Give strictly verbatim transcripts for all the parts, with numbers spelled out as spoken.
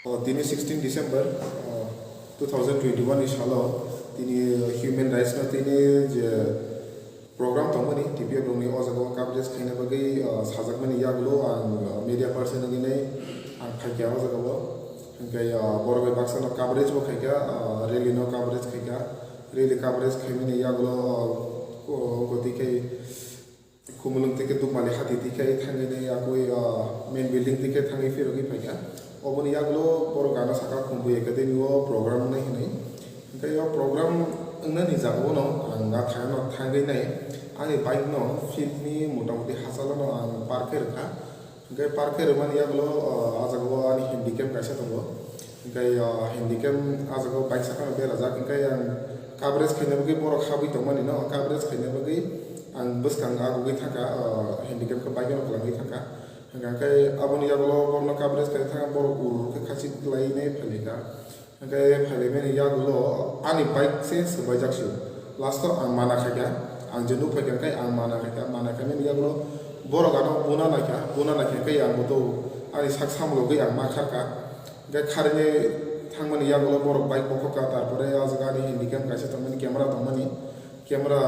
O, tini sixteen December, o, two thousand twenty-one ni salo tini human rights no tini je program tongmani T P F rokni o jaga o coverage khaina bagwi, o, sajakmani yagulo ang, o, media person wngwi nai ang phaikha o jaga o. Hwnkhe, o, borok bai baksa no coverage bo khaikha, o, rally no coverage khaikha, rally coverage khaimani yagulo, o, o, goti khai Khumulwng tike Dukmali hati tike thangwi nai yakwi, ah, main building tike thangwi phirogwi phaikha. Oboni yagulo borok gana saka Khumbu Academy o program wngnai hinwi. Hwnkhe o program wngnani jagao no ang nathano thangwi nai ani bike no field ni motamuti hachalo no ang park khe rwkha. Hwnkhe park khe rwmani yagulo, ah, ah jagao ani handicap kaisa tongo. Hwnkhe, ah, handicap ah jagao bike sakano berajak, hwnkhe ang coverage khaina bagwi borok habwi tongmani no, coverage khaina bagwi ang bwskang agugwi thangkha, ah, handicap khe bike no kwlangwi thangkha. Hwnkhe aboni yagulo borokno coverage khaina thangkha, borok ur ur khe khachik lainai phailai kha. Hwnkhe phailaimani yagulo ani bike se swbaijak se. Last o ang mana khaikha, ang je nuk phaikha khe ang mana khaikha, mana khaimani yagulo borok ano buna naikha, buna naikha khe ang boto ani sak samulogwi ang ma kharkha. Hwnkhe kharwi thangmani yagulo borok bike bokhokha, tarpore ah jaga ani handicap kaisa tongmani, camera tongmani, camera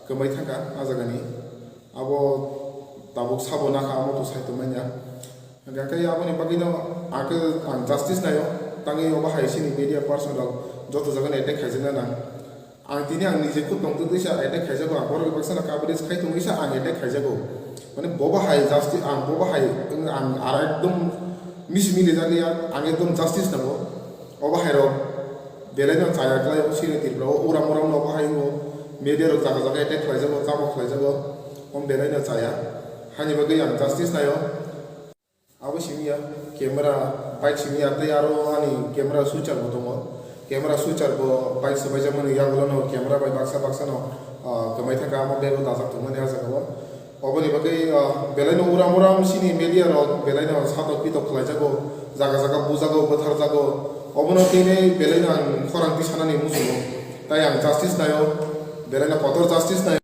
kwmai thangkha ah jagani. Abo tabuk sabo nakha, amo to sai tongmanya. Hwnkhe aboni bagwino ang khe ang justice naio, tangwi obo hai chini media person rok joto jagani attack khaijakna nang. Ang tini ang nije khud tongtwtwisa attack khaijago, ang borok baksa no coverage khai tongwisa ang attack khaijago. Mane bobo hai justice, ang bobo hai ang ar ekdom misi mili jakliya, ang ekdom justice nango. Obo hai rok belai no chaya khlai o chini Tripura o uram uram no obo hai o media rok jaga jaga attack khlaijago, tamo khlaijago, omo belai no chaya. Hani bagwi ang justice naio. Abo simi ya, camera, bike simi ya, tei aro ani camera switcher bo tongo. Camera switcher bo bike swbaijak mani yagulo no camera bai baksa baksa no, ah, kwmai thangkha, amo bag o dajak tongmani ah jaga o. Oboni bagwi, ah, belai no uram uram chini media rok belai no satok pitok khlaijago, jaga jaga bujago, bwtharjago. Obono tini belai no ang khorang tisanani muchungo. Tai ang justice naio, belai no kotor justice naio.